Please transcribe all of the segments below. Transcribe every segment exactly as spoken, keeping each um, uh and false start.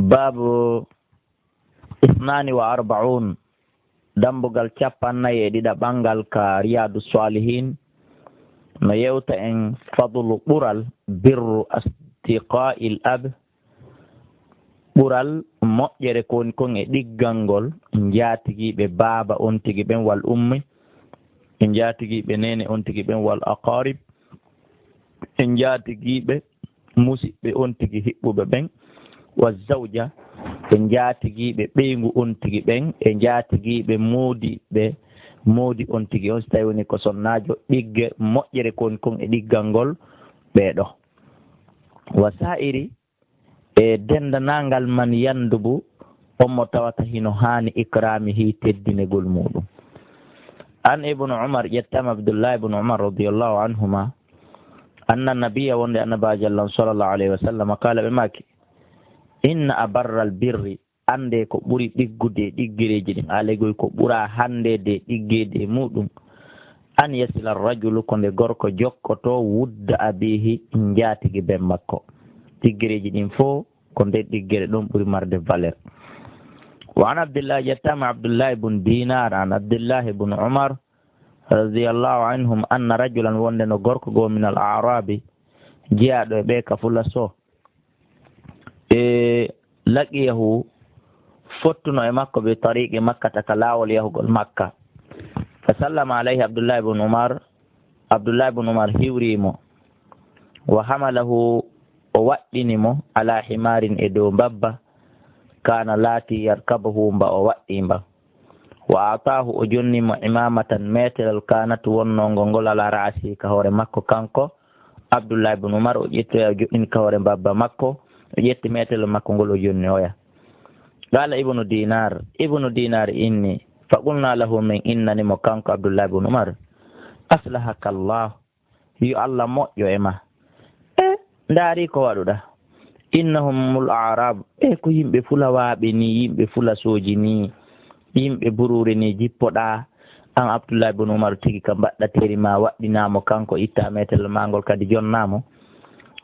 Baabu isnaani wa arba'un, dambugal cappannayi e ɗiɗaɓangal ka Riyadu Salihin, no yewta en fadlu ɓural birru astiqa'il ab, ɓural moƴƴere ko woni kon e ɗiggal ngol njaatigiiɓe baaba on tigi ɓen wal ummi, e njaatigiiɓe neene on tigi ɓen wal aqarib, e njaatigiiɓe musiɓɓe on tigi hiɓɓuɓe ɓen, wa zawja, e njaatigiiɓe ɓeyngu on tigi ɓen, e njaatigiiɓe moodiɓɓe moodi on tigi on, si tawi woni ko sonnaajo, ɗigge moƴƴere ko woni kon e ɗiggal ngol ɓee ɗo. Wa sa'iri, e denndanangal man yandubu, on mo tawata hino haani ikraamihi teddinegol muuɗum. An Ibnu Umar, ƴettama Abdullah ibnu Umar radiyallahu anhuma, anna nabiyya, wonde Annabaajo Allah on sallallahu alayhi wa sallam, qaala, ɓe maaki, inna abarral birri, annde ko ɓuri ɗiggude e ɗiggereeji ɗin, alay goy ko ɓura hanndeede e ɗiggeede e muuɗum, an yasila rajulu, ko nde gorko jokkotoo wudda abiihi, njaatigi ben makko. Ɗiggereeji ɗin fof ko nder ɗiggere ɗon ɓuri marde valeur. Wa an Abdillah, ƴettama Abdullah ibn Dinar, an Abdullah ibn Umar, radiyallahu anhum, anna rajulan, wonde no gorko goo, min al arabi, jeyaaɗo e ɓe ka fula so, e laqiyahu, fottuno e makko, bi tariqi makkata, ka laawol yahugol Makka. Fa sallama alayhi Abdullah ibn Umar, Abdullah ibn Umar hiwri mo, wa hamalahu, o waɗɗini mo, ala himarin, e dow mbabba, kana, laati, yarkabuhu, mba o waɗɗi mba. Wa ataahu, o jonni mo, imamatan, meetelal, kanat, wonnoo ngol ala ra'si, ka hoore makko kanko Abdullah ibn Umar, o ƴetti, o joɗɗini ka hoore mbabba makko, o ƴetti meetelal makko ngol, o jonni oya. Qala Ibnu Dinar, Ibnu Dinar inni, fa qulna lahu, min innani mo kanko Abdullah ibn Umar, aslahaka Allah, yo Allah moƴƴo e ma. E, ndaari ko waɗuɗa. Innahumul a'rab, e ko yimɓe fulawaaɓe ni, yimɓe fulasooji ni, yimɓe buruure ni jippoɗaa, an Abdullah ibn Umar tigi ka mbaɗɗateeri ma waɗɗinaa mo kanko, ittaa meetel ma ngol kadi jonnaa mo.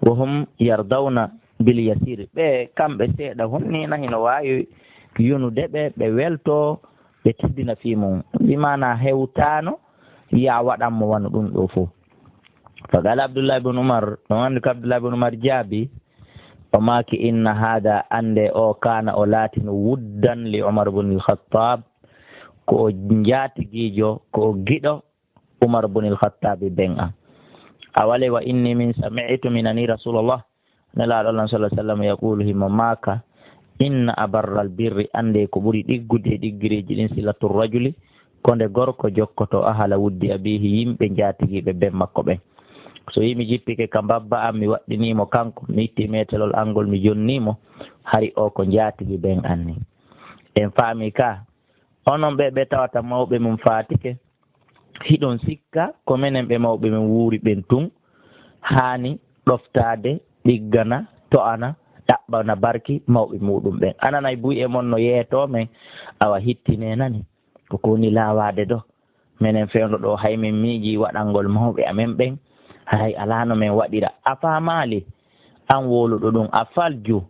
Wa hum yardawna bil yasir, ɓe kamɓe seeɗa honniina hino waawi yonude ɓe, ɓe weltoo, ɓe teddina fii mum. Bi maana hewtaano ya waɗan mo wano ɗum ɗoo fof. Fa qala Abdullah ibn Umar, ɗon anndi ko Abdullah ibn Umar jaabi, o maaki, inna hada, annde o, kana, o laatino, wuddan li Umar ibn al-Khattab, ko o njaatigiijo, ko o giɗo Umar ibn al-Khattab ben an. A wale wa inni min sami'tu, mi nani Rasulullah, Nelaaɗo Allah sallallahu alaihi wasallam, yaqulu, himo maaka, inna abarral birri, annde ko ɓuri ɗiggude e ɗiggireeji ɗin, silatu rajuli, ko nde gorko jokkoto ahala wuddi abiihi, yimɓe njaatigiiɓe ben makko ɓen. So yii mi jippike ka mbabba an, mi waɗɗinii mo kanko, mi itti meetelol an ngol, mi jonnii mo, hari o ko njaatigi ben an ni. En faami ka, onon ɓe, ɓe tawata mawɓe mum faatike, hiɗon sikka ko menen ɓe mawɓe men wuuri ɓen tun haani ɗoftaade, ɗiggana, to'ana, ɗaɓɓana barki mawɓe muɗum ɓen. A nanay buy e mon no yeetoo men, awa hittinee nani. Ko ko woni laawaade ɗo? Menen fewndo ɗo, hay men miijii waɗangol mawɓe amen ɓen, haray alaa no men waɗira. A faamaali? An wowluɗo ɗum, a falju.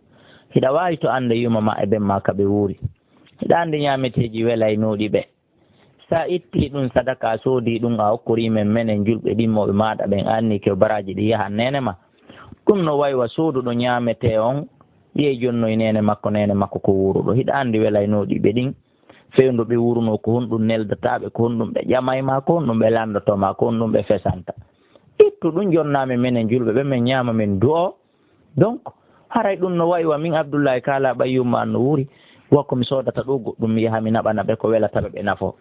Hiɗa waawi to annde yumma ma e ben ma ka ɓe wuuri. Hiɗa anndi ñaameteeji welaynooɗi ɓe. Sa ittii ɗum sadaka, a soodii ɗum, a okkorii men, menen julɓe ɗimmooɓe maaɗa ɓen, a anni ke baraaji ɗi yahan neene ma. Ɗum no wayi wa sooduɗo ñaametee on, ƴeew jonnoy neene makko, neene makko ko wuuruɗo. Hiɗa anndi welaynooɗi ɓe ɗin, fewndo ɓe wuurunoo, ko honɗum neldataa ɓe, ko honɗum ɓe ƴamay ma, ko honɗum ɓe lanndotoo ma, ko honɗum ɓe fesanta. Ittu ɗum jonnaa men, menen julɓe ɓe, men ñaama, men du'oo. Donc, haray ɗum no wayi wa min Abdullahi kaala ɓay yumma an no wuuri, wa ko mi soodata ɗo goɗɗum, mi yaha mi naɓana ɓe ko welata ɓe, ɓe nafoo.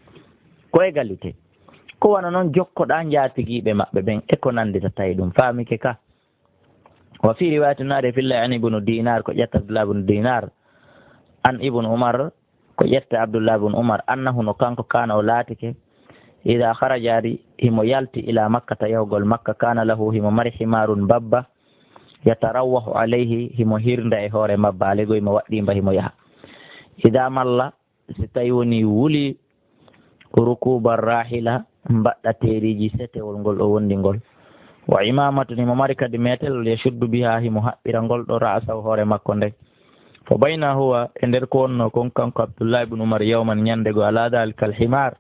Ko égalité. Ko wano non jokkoɗaa njaatigiiɓe maɓɓe ɓen e ko nannditata e ɗum. Faamike ka? Wa fi riwayati naare filla an Ibnu Dinar, ko ƴetta Abdullah ibnu Dinar, an Ibnu Umar, ko ƴetta Abdullah ibnu Umar, annahu, no kanko, kana, o laatike, ida kharaja, ari, himo yalti, ila Makkata, yahugol Makka, kana lahu, himo mari, himarun, mbabba, yatarawwahu alayhi, himo hirnda e hoore mbabba, alego himo waɗɗi mba, himo yaha. Ida malla, si tawi woni wuli, rukuba rahila, mbaɗɗateeriji setewol ngol o wondi ngol. Wa imamatun, himo mari kadi meetelol, yashuddu biha, himo haɓɓira ngol ɗo, ra'sahu, hoore makko nden. Fa bayna huwa, e nder ko wonnoo kon kanko Abdullahi ibn Umar, yawman, ñannde goo, ala dhalika al-himar,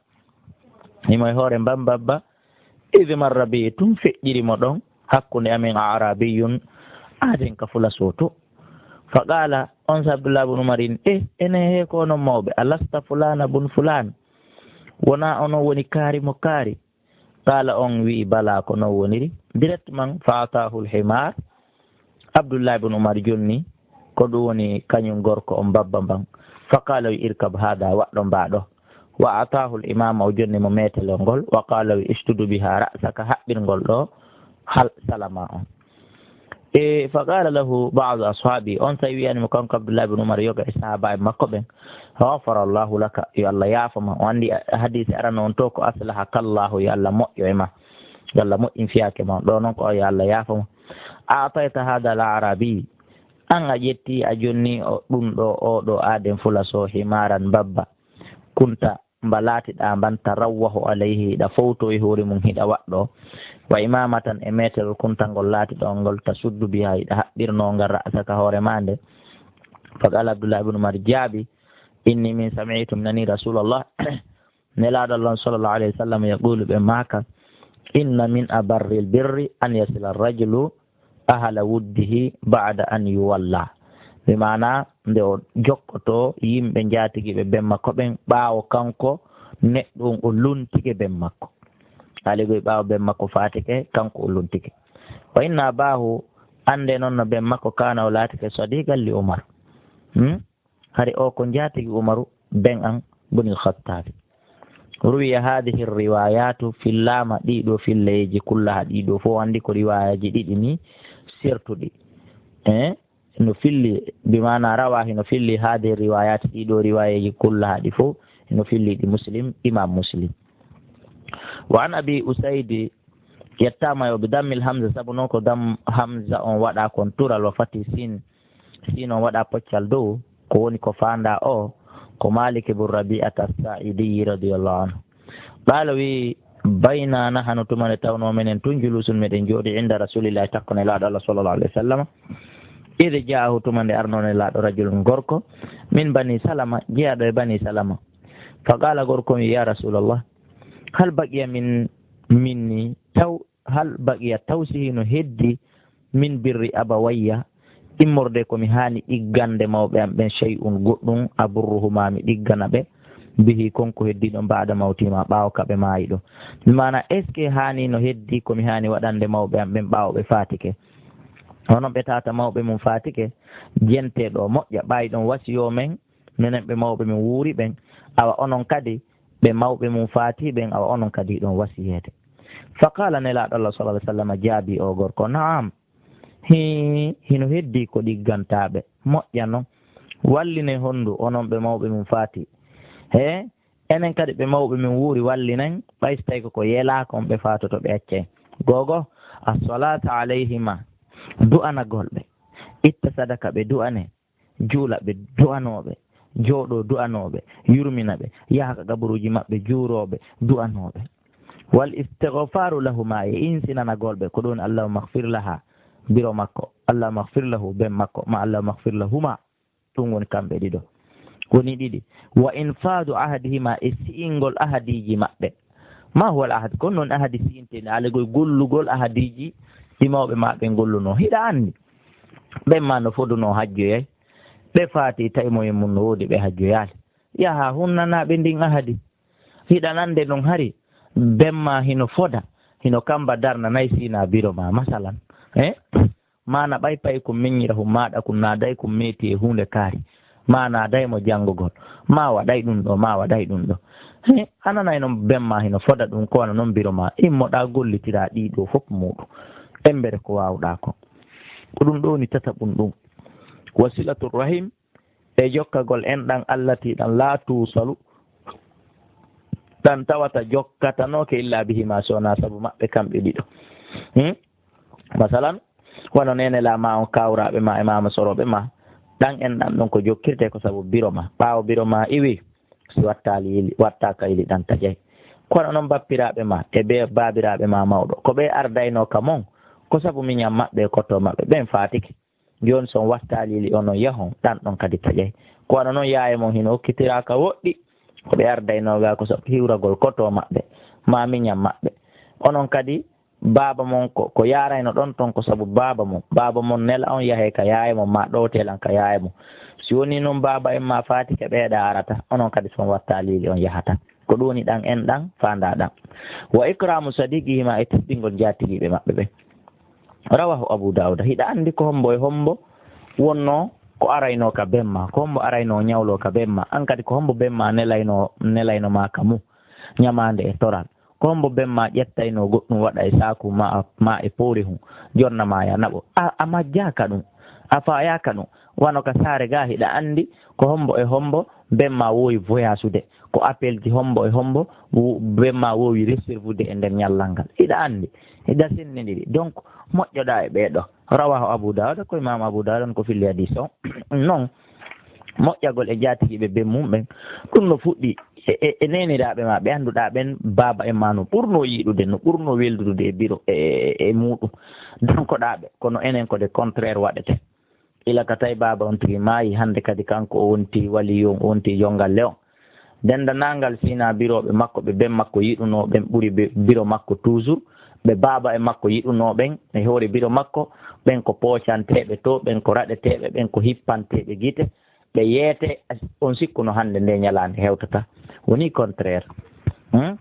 himo e hoore mban mbabba, idh marra bihi, tun feƴƴiri mo ɗon, hakkunde amen, a'rabiyun, aaden ka fula sooto. Fa qala, on sa Abdullahi ibn Umar in, eh, enen he ko onon mawɓe, alasta fulana bun fulan? Wonaa onon woni kaari mo kaari? Qala, on wi'i, bala, ko non woniri. Directement, fa atahu al-himar, Abdullahi ibn Umar jonni, ko ɗum woni kañum gorko on mbabba mban. Fa qala, wi, irkab hada, waɗɗo mbaa ɗo. Wa atahu al-imama, o jonni mo meetelol ngol. Wa qala, wi, ishtud biha ra'saka, haɓɓir ngol ɗo hal salama on. E, fa qala lahu ba'du ashabi, on tawi wi'ani mo kanko Abdullahi ibn Umar, yoga e sahaaba en makko ɓen, ghafara Allahu laka, yo Allah yaafo ma. O anndi hadisi arano on to ko aslahaka Allahu, yo Allah moƴƴo e ma, yo Allah moƴƴin fiyake ma. Ɗo non ko yo Allah yaafo ma. A'tayta hada al-a'rabi, an a ƴetti, a jonni o ɗum ɗo, o ɗo aaden fula so, himaran mbabba, kunta, mba laatiɗaa mban, tarawwahu alayhi, hiɗa fowto e hoore mum, hiɗa waɗɗo, wa imamatan, e meeterol kuntangol laatiɗo ngol, tasuddu biha, hiɗa haɓɓirno ngal, ra'saka, hoore ma nde. Fa qala Abdullah ibn Umar jaabi, inni, min sami'tu, mi nani Rasulallah, Nelaaɗo Allah on sallallahu alayhi wa sallam, yaqulu, ɓe maaka, inna min abarril birri an yasila rajulu ahala wuddihi ba'da an yuwalla. Bi maana, nde o jokkoto yimɓe njaatigi ɓe ben makko ɓen, ɓaawo kanko neɗɗo on o luntike ben makko. Haali goy ɓaawo ben makko faatike, kanko o luntike. Wa inna abahu, annde non no ben makko, kana, o laatike, sadiqan li Umar. Hmm? Hari o ko njaatigi Umaru, ben an, bunil Khattabi. Ruwiya hadhihi riwayatu, fillaama ɗiɗo filleeji kullaha ɗiɗo fof, anndi ko riwayaaji ɗiɗi ni sertuɗi. Eh? No filli, bi maana rawa hino filli hadhihi riwayat, ɗiɗo riwayeeji kullaha ɗi fof, hino filli ɗi Muslim, Imam Muslim. Wa an Abi Usaidi, yettaama yo, bi dammil hamza, sabu non ko dam hamza on waɗa kon tural, wa fati sin, sin on waɗa poccal dow, ko woni ko faanda o, ko Malik ibn Rabi'at as-Sa'idi radiyallahu anhu. Qala wi, bayna nahnu, tuma nde tawnoo menen tun, julusun, meɗen jooɗi, inda Rasulillahi, takko Nelaaɗo Allah sallallahu alaihi wasallam. Id ja'ahu, tuma nde arnoo Nelaaɗo, rajulun, gorko, min Bani Salama, jeyaaɗo e Bani Salama. Fa qala, gorko on wi, ya Rasulallah, hal baqiya min, minni, taw, hal baqiya, taw si hino heddi, min birri abawayya, immorde ko mi haani ɗiggande mawɓe am ɓen, shay'un, goɗɗum, aburruhuma, mi ɗiggana ɓe, bihi, kon ko heddi ɗon, ba'da mawtihima, ɓaawo ka ɓe maayi ɗo. Mi maana, est-ce que haani no heddi ko mi haani waɗande mawɓe am ɓen ɓaawo ɓe faatike? Hono ɓe tata mawɓe mum faatike, jente ɗo moƴƴa, ɓaayi ɗon wasiyo men, menen ɓe mawɓe mum wuuri ɓen, awa onon kadi ɓe mawɓe mum faati ɓen, awa onon kadi ɗon wasiyeede. Fa qala, Nelaaɗo Allah sallallahu alaihi wasallam jaabi o gorko, na'am, hii, hino heddi ko ɗiggantaaɓe. Moƴƴa non. Wallinen honndu onon ɓe mawɓe mum faati. He, enen kadi ɓe mawɓe mum wuuri, wallinen, ɓay so tawi ko ko yelaa kon ɓe faatoto ɓe accay. Gogo, as-salata alayhima, du'anagol ɓe. Itta sadaka ɓe du'ane, juula ɓe du'anooɓe, jooɗo du'anooɓe, yurmina ɓe, yaha ka gaburuuji maɓɓe juurooɓe, du'anooɓe. Wal istighfaru lahuma, e insinanagol ɓe, ko ɗum woni Allahumma ighfir laha, biro makko, Allahumma ighfir lahu, ben makko, ma Allahumma ighfir lahuma, ɗum woni kamɓe ɗiɗo. Woni ɗiɗi. Wa infadu ahadihima, e si'ingol ahadiiji maɓɓe. Ma huwa al ahad, ko non ahadi si'inteni, alegol gollugol ahadiiji ɗi mawɓe ma ɓen gollunoo. Hiɗa anndi, ɓen ma no fodunoo hajjoyay, ɓe faati tawi moyen mum no woodi ɓe hajjoyaali. Yaha hunnana ɓe ndin ahadi. Hiɗa nande non hari, ben ma hino foda, hino kamba darna nay sina biro ma, masalan. Eh? Maana ɓay pay kun miññira hun maaɗa kun naaday kun meeti e huunde kaari. Ma naaday mo janngugol. Ma waɗay ɗum ɗo, ma waɗay ɗum ɗo. He, a nanay non ben ma hino foda ɗum ko wano non biro ma. Immoɗaa gollitiraa ɗii ɗoo fof muuɗum. Embere ko waawɗaa kon. Ko ɗum ɗoo woni tataɓum ɗum. Wa silatu rahim, e jokkagol enɗan, allati, ɗan, laa tuusalu, ɗan tawata jokkatanooke, illa bihima, so wonaa sabu maɓɓe kamɓe ɗiɗo. Hmm? Masalan, wano neene laa ma on, kawraaɓe ma e maama sorooɓe ma, ɗan enɗan ɗon ko jokkirtee ko sabu biro ma. Ɓaawo biro ma iwi, si wattaali ili, wattaaka ili, ɗan taƴay. Kono non bappiraaɓe ma e be baabiraaɓe ma mawɗo, ko ɓe ardaynoo ka mon, ko sabu miñan maɓɓe e kottoo maɓɓe, ɓen faatike. Jooni so on wattaliili onon yahon, ɗan ɗon kadi taƴay. Ko wano non yaaya mon hino okkitiraaka woɗɗi, ko ɓe ardaynoo gaa ko sabu hiwragol koto maɓɓe, maa miñan maɓɓe. Onon kadi, baaba mon ko, ko yaarayno ɗon ton ko sabu baaba mon. Baaba mon nela on yahe ka yaaya mon, maa ɗowte lan ka yaaya mon. Si woni non baaba en maa faatike ɓeeɗa arata, onon kadi so on wattaliili on yahata. Ko ɗum woni ɗan en ɗan, faandaa ɗan. Wa ikramu sadiqihima e teddingol jaatigiiɓe maɓɓe ɓen. Rawahu Abu Dawuda. Hiɗa anndi ko hombo e hombo wonno ko arayno ka bemma, ko hombo arayno ñawlo ka bemma, an kadi ko hombo bemma nelayno, nelayno ma ka mu, ñamaande e toral. Ko hombo bemma ƴettayno goɗɗum waɗa e saaku ma, ma e poore hun, jonna ma ya naɓo. A, a majjaaka ɗum, a faayaaka ɗum. Wano ka saare ga hiɗa anndi ko hombo e hombo bemma woowi voyasude, ko appelji hombo e hombo wo-, bemma woowi reservude e nder ñallal ngal. Hiɗa anndi, hiɗa senndindiri. Donc, moƴƴoɗa e ɓee ɗoo. Rawahu Abu Dawuda, ko Imam Abu Dawuda on ko filli hadis o. Non, moƴƴagol e jaatigiiɓe ben mum ɓen, ɗum no fuɗɗi e, e, e neeniraaɓe ma ɓe annduɗaa ɓen, baaba en ma no ɓurnoo yiɗude, no ɓurnoo weldude e biro e, e, e muɗum. Donkoɗaa ɓe, kono enen ko de contraire waɗete. Ila ka tawi baaba on tigi maayi, hannde kadi kanko o wonti waliyu on, o wonti jongalle on. Denndaangal Sina birooɓe makko, ɓe ben makko yiɗunoo ɓen ɓuri be-, biro makko toujours. Ɓe baaba e makko yiɗunoo ɓen e hoore biro makko, ɓen ko poocanteeɓe to, ɓen ko raɗeteeɓe, ɓen ko hippanteeɓe gite, ɓe yeete, on sikkuno hannde nde ñalaande hewtata. Woni contraire. Hmm?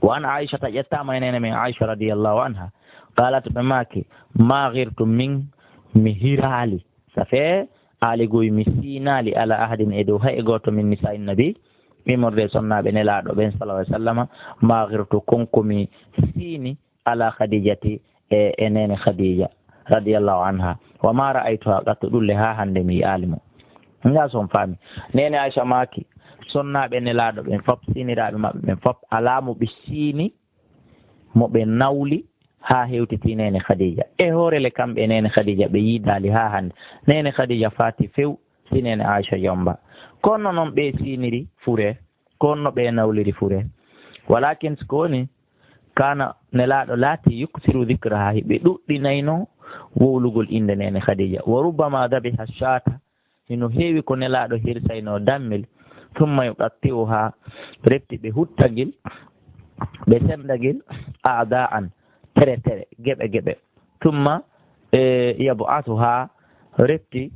Wa an Aishata, ƴettaama e neene men Aisha radiyallahu anha. Qalat, ɓe maaki, ma ghirtu min, mi hiraali. Ça fait, aali goy mi siinaali ala ahadin e dow hay e gooto min nisaa'in nabi, immorde e sonnaaɓe Nelaaɗo ɓen, sallallahu alaihi wasallama, ma ghirtu kon ko mi siini ala Khadijati e, e neene Khadija, radiyallahu anha. Wa ma ra'aytuha qattu, ɗulle haa hannde mi yi'aali mo. Nga son faami. Neene Aisha maaki, sonnaaɓe Nelaaɗo ɓen fop, siiniraaɓe maɓɓe ɓen fop, alaa mo ɓe siini mo ɓe nawli haa hewtiti neene Khadija. E hoore le kamɓe e neene Khadija ɓe yiidaali haa hannde. Neene Khadija faati few si neene Aisha yomba. Kono non ɓe siiniri fure, kono ɓe nawliri fure. Walakin si ko woni, kana Nelaaɗo laati yuksiru dhikraha, hiɓe ɗuɗɗinayno wowlugol innde neene Khadija. Wa rubbama dhabiha shata, hino heewi ko Nelaaɗo hirsayno dammel, thumma yuqatti'uha, refti ɓe huttagil, ɓe sendagil, a'da'an, tere tere, geɓe geɓe. Thumma, e, yab'athuha, refti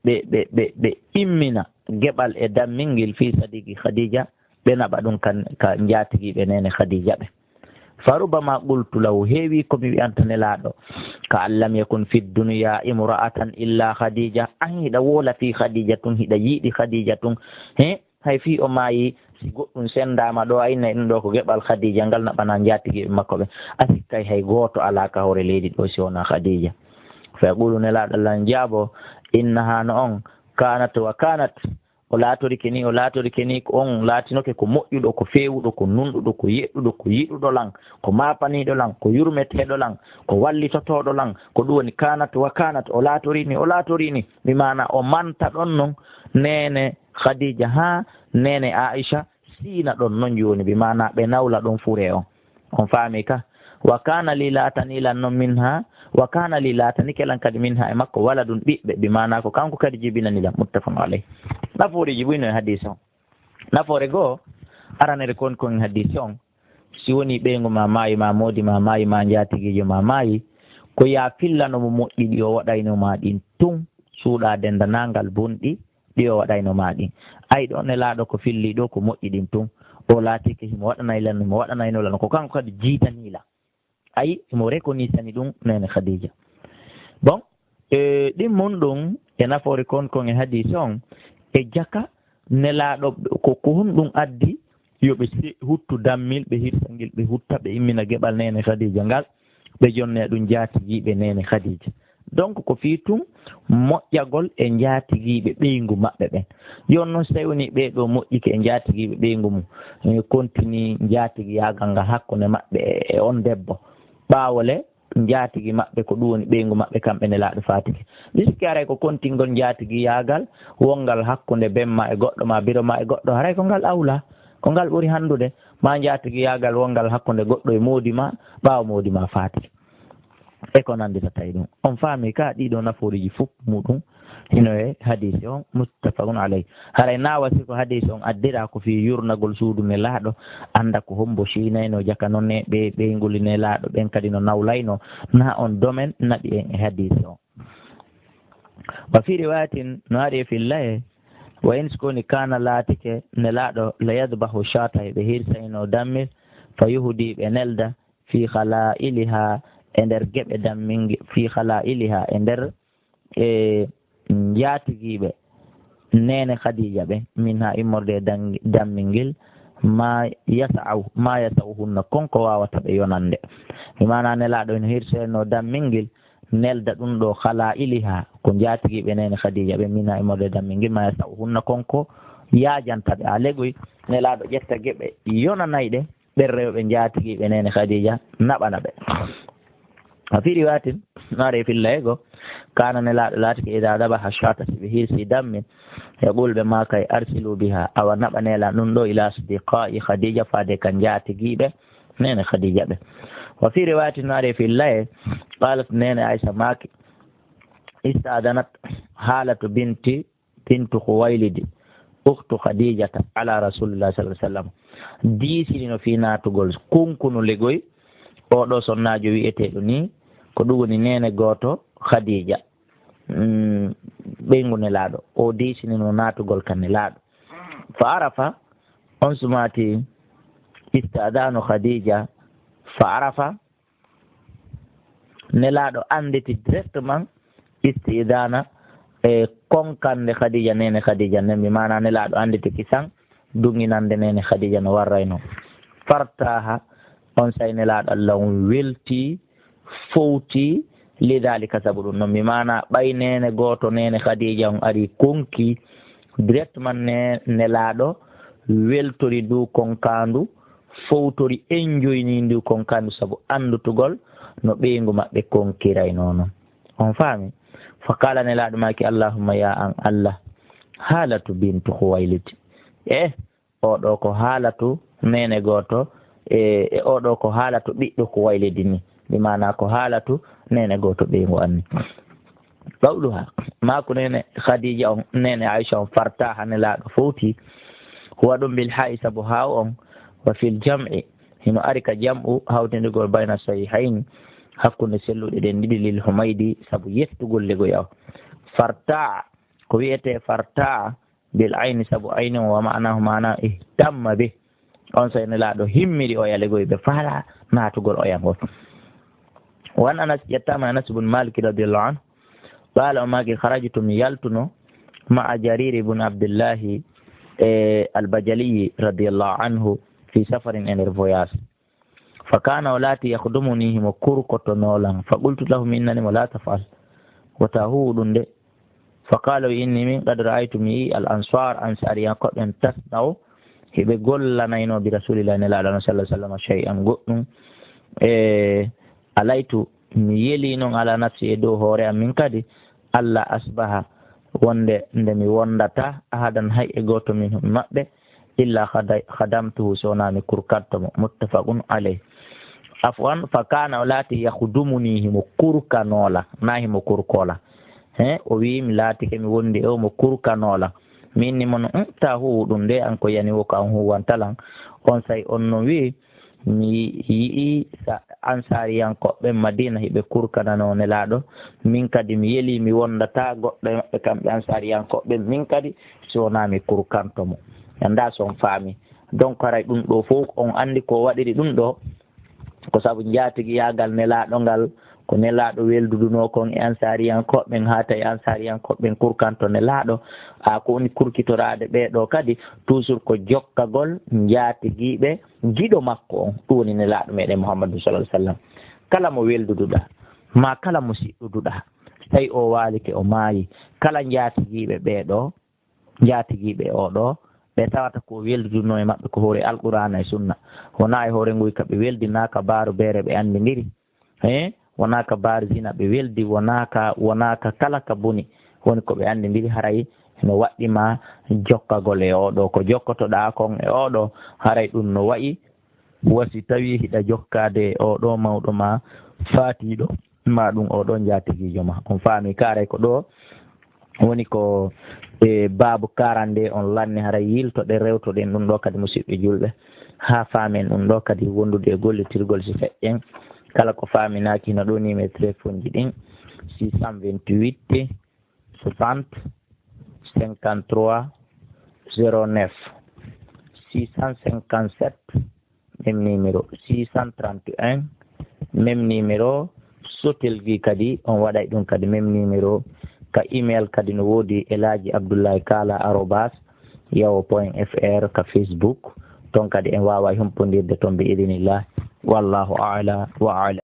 ɓe, ɓe, ɓe, ɓe immina geɓal e dammel ngel fi sadiqi Khadija, ɓe naɓa ɗum kan, ka njaatigiiɓe neene Khadija ɓe. Fa rubbama qultu lahu, heewi ko mi wi'anta Nelaaɗo, ka an lam yakun fi dunya imra'atan illa Khadija. An hiɗa woola fii Khadija tun, hiɗa yiɗi Khadija tun. He, hay fii o maayi, si goɗɗum sendaama ɗo, a inna ɗum ɗo ko geɓal Khadija ngal naɓana njaatigiiɓe makko ɓe. A sikkay hay gooto alaa ka hoore leydi ɗo si wonaa Khadija. Fa yaqulu, Nelaaɗo lan jaabo, innaha no on, kanat wa kanat, o laatorike ni, o laatorike ni, ko on laatinoke ko moƴƴuɗo, ko feewuɗo, ko nunɗuɗo, ko yeɗɗuɗo, ko yiɗuɗo lan, ko maapaniiɗo lan, ko yurmeteeɗo lan, ko wallitotooɗo lan, ko ɗum woni kanat wa kanat, o laatori ni, o laatori ni. Bi maana o manta ɗon non neene Khadija haa neene Aisha siina ɗon non jooni, bi maana ɓe nawla ɗon fure on. On faami ka? Wa kana li, laatani lan non minha, wa kana li, laatanike lan kadi minha e makko, waladun, ɓiɓɓe, bi maana ko kanko kadi jibinani lan. Muttafaqun alayh. Nafoore jibuino e hadis on. Nafoore goo, aranere kon kon e hadis on. Si woni ɓeyngu ma maayi, ma moodi ma maayi, ma njaatigiijo ma maayi, ko yaa fillano mo moƴƴi ɗi o waɗayno ma ɗin tun, suuɗa denndanangal bonɗi ɗi o waɗayno ma ɗin. Ay ɗo Nelaaɗo ko filli ɗo ko moƴƴi ɗin tun. O laatike himo waɗanay lan, himo waɗanayno lan, ko kanko kadi jiitanii lan. Ay, himo rekonisani ɗum neene Khadija. Bon, e, ɗin mun ɗum e nafoore kon kon e hadis on, e jaka Nelaaɗo ko, ko honɗum addi yo ɓe se-, huttu dammil, ɓe hirsa ngil, ɓe hutta, ɓe immina geɓal neene Khadija ngal, ɓe jonne ɗum jaatigiiɓe neene Khadija. Donc, ko fii tun moƴƴagol e njaatigiiɓe ɓeyngu maɓɓe ɓen. Jooni non, si tawi woni ɓee ɗoo moƴƴike e njaatigiiɓe ɓeyngu mum, e kontini njaatigiyaagal ngal hakkunde maɓɓe e, e on debbo, ɓaawo le njaatigi maɓɓe, ko ɗum woni ɓeyngu maɓɓe kamɓe Nelaaɗo faatike. Mi sikki haray ko kontingol njaatigiyaagal wonngal hakkunde bemma e goɗɗo, ma biro ma e goɗɗo, haray ko ngal awla, ko ngal ɓuri hanndude, ma njaatigiyaagal wonngal hakkunde goɗɗo e moodi ma, ɓaawo moodi ma faatike. e ko nanndirata e ɗum. On faami ka ɗiɗo nafooruji fof muɗum hino e hadiisi on, muttafaqun alayh. Haray na wasi ko hadiisi on addira ko fii yurnagol suudu Nelaaɗo, annda ko hombo ciinayno jaka non ne ɓe ɓeynguuli Nelaaɗo ɓen kadi no nawlayno, na on domaine naɓi en e hadiisi on. Wa fii riwaayatin, no ari e filla'e, wa in si ko woni kaana laatike Nelaaɗo la yadbahu shaata ɓe hirsayno dammel, fa yuhdi ɓe nelda, fii khalaa'iliha e nder geɓe damminge, fii khalaa'iliha e nder, e, njaatigiiɓe neene Khadija ɓe, minha immorde e dang-, dammingel, ma yasa'u, ma yasa'uhunna, kon ko waawata ɓe yonande. Bi maana Nelaaɗo ino hirsayno dammingel, nelda ɗum ɗo khalaa'iliha, ko njaatigiiɓe neene Khadija ɓe, minha immorde e dammingel, ma yasa'uhunna, kon ko yaajanta ɓe. A legoy, Nelaaɗo ƴetta geɓe yonanayɗe, ɓen rewɓe njaatigiiɓe neene Khadija naɓana ɓe. Wa fii riwaayatin, no ari e filla'e goo, kaana Nelaaɗo laatike idaa dabaha shaata si ɓe hirsi dammi, yaqulu ɓe maakay arsilu biha, awa naɓanee lan ɗum ɗo ila asdiqaa'i Khadija faade ka njaatigiiɓe neene Khadija ɓe. Wa fii riwaayatin, no ari e filla'e, qaalat neene Aisha maaki, ista'danat Haalatu binti bintu Khuwaylid, ukhtu Khadijata, ala Rasulillahi sallallahu alaihi wasallam. Diisinino fii naatugol kunkunu legoy, oo ɗoo sonnaajo wi'eteeɗo nii, ko ɗum woni neene gooto Khadija, mm, ɓeyngu Nelaaɗo. O diisinino naatugol ka Nelaaɗo. Fa arafa, on sumaati ista'danu Khadija, fa arafa, Nelaaɗo annditi directement isti'daana e konkande Khadija, neene Khadija nden, bi maana Nelaaɗo annditi kisan duŋinande neene Khadija no warrayno. Fartaha, on say Nelaaɗo Allah on welti, fowti, lidaalika sabu ɗum ɗon, bi maana ɓay neene gooto, neene Khadija on ari konki directement, ne, Nelaaɗo weltori ndu konkaandu, fowtori enjoyni ndu konkaandu sabu anndutugol no ɓeyngu maɓɓe konkirayno non. On faami? Fa qaala, Nelaaɗo maaki, Allahumma, ya an Allah, Haalatu bintu Khuwaylid. E, oo ɗoo ko Haalatu, neene gooto, e, e oo ɗoo ko Haalatu ɓiɗɗo Khuwaylid ni. Bi maana ko Haalatu, neene gooto ɓeyngu an ni. Qawluha, maaku neene Khadija on, neene Aisha on, fartaha, Nelaaɗo fowti, huwa ɗum bil haa'i sabu haaw on, wa fil jam'i, hino ari ka jam'u hawtindirgol bayna sahihayni, hakkunde selluɗe ɗen ɗiɗi, lil Humaydi, sabu yettugol legoy o. Farta'a, ko wi'etee farta'a bil ayni sabu ayni on, wa ma'anahu maana ihtamma bih. On say Nelaaɗo himmiri oya legoy ɓe faala naatugol oya ngol. Wa an Anas, ƴettaama Anas ibn Malik radiyallahu anhu, qaala o maaki, kharajtu, mi yaltuno, ma'a Jarir ibn Abdillahi, e, al-Bajali radiyallahu anhu, fi safarin, e nder voyage. Fa kaana, o laati, yakhdumuni, himo kurkotonoo lan. Fa qultu lahu, mi innani mo, la taf'al, wota huuwu ɗum de. Fa qaala, o inni min, qad ra'aytu, mi yi'i, al ansar, ansaariyankooɓe ɓen, tasna'u, hiɓe gollanayno, bi Rasulillahi, Nelaaɗo Allah, sallallahu alaihi wasallam, shay'an, goɗɗum. E, alaytu, mi yeli non, ala nafsi, e dow hoore am min kadi, alla asbaha, wonde nde mi wondata ahadan, hay e gooto min maɓɓe, illa khada-, khadamtuhu, so wonaa mi kurkanto mo. Muttafaqun alayh. Afwan, fa kaana, o laati, yakhdumuni, himo kurkanoola, na himo kurkoola. He, o wi'i, mi laatike mi wondi e o mo kurkanoola. Mi inni mo no, "Mm, ta huuwu ɗum de, an ko yani wo ko an huuwantalan." On say on no wi'i, mi yi'i sa-, Ansaariyankooɓe Madiina hiɓe kurkananoo Nelaaɗo. Min kadi mi yeli mi wondata goɗɗo e maɓɓe kamɓe Ansaariyankooɓe, min kadi so wonaa mi kurkanto mo. Anndaa so on faami. Donc, haray ɗum ɗoo fof on anndi ko waɗiri ɗum ɗoo. Ko sabu njaatigiyaagal Nelaaɗo ngal, ko Nelaaɗo weldudunoo kon e Ansaariyankooɓe ɓen, haa tawi Ansaariyankooɓe ɓen kurkanto Nelaaɗo. A ko woni kurkitoraade ɓee ɗoo kadi, toujours ko jokkagol njaatigiiɓe giɗo makko on, ɗum woni Nelaaɗo meɗen Muhammadu sallallahu alaihi wasallam. Kala mo welduduɗaa, maa kala mo siɗɗuduɗaa, so tawi o waalike, o maayi, kala njaatigiiɓe ɓee ɗoo, njaatigiiɓe oo ɗoo, ɓe tawata ko weldudunoo e maɓɓe ko hoore Alqur'aana e Sunna. Wonaa e hoore nguy ka ɓe weldi, naa ka baaru beere ɓe anndindiri. He, wonaa ka baaru zina ɓe weldi, wonaa ka, wonaa ka kala ka boni. Woni ko ɓe anndindiri, haray no waɗɗi ma jokkagol e oo ɗoo. Ko jokkotoɗaa kon e oo ɗoo, haray ɗum no wa'i wa si tawii hiɗa jokkaade e oo ɗoo mawɗo maa faatiiɗo. Ma ɗum o ɗon jaatigiijo ma. On faami karay ko ɗo woni ko e baabu karande on lanni haray yiltoɗen rewtoɗen ɗum ɗo kadi musidɓe julɓe. Haa faamen ɗum ɗo kadi wondude e gollitirgol si feƴƴen. Kala ko faaminaaki hino ɗo numéro téléphone ji ɗin six cent vingt-huit soixante cinquante-trois zéro neuf six cent cinquante-sept, même numéro six cent trente et un, même numéro Sotel gi kadi on waɗay ɗum kadi même numéro ka email kadi no woodi elaji abdoullahi kala arobas yawo point fr ka facebook ton kadi en wawa humpondirde ton bi idinillah. Wallahu ala wa ala.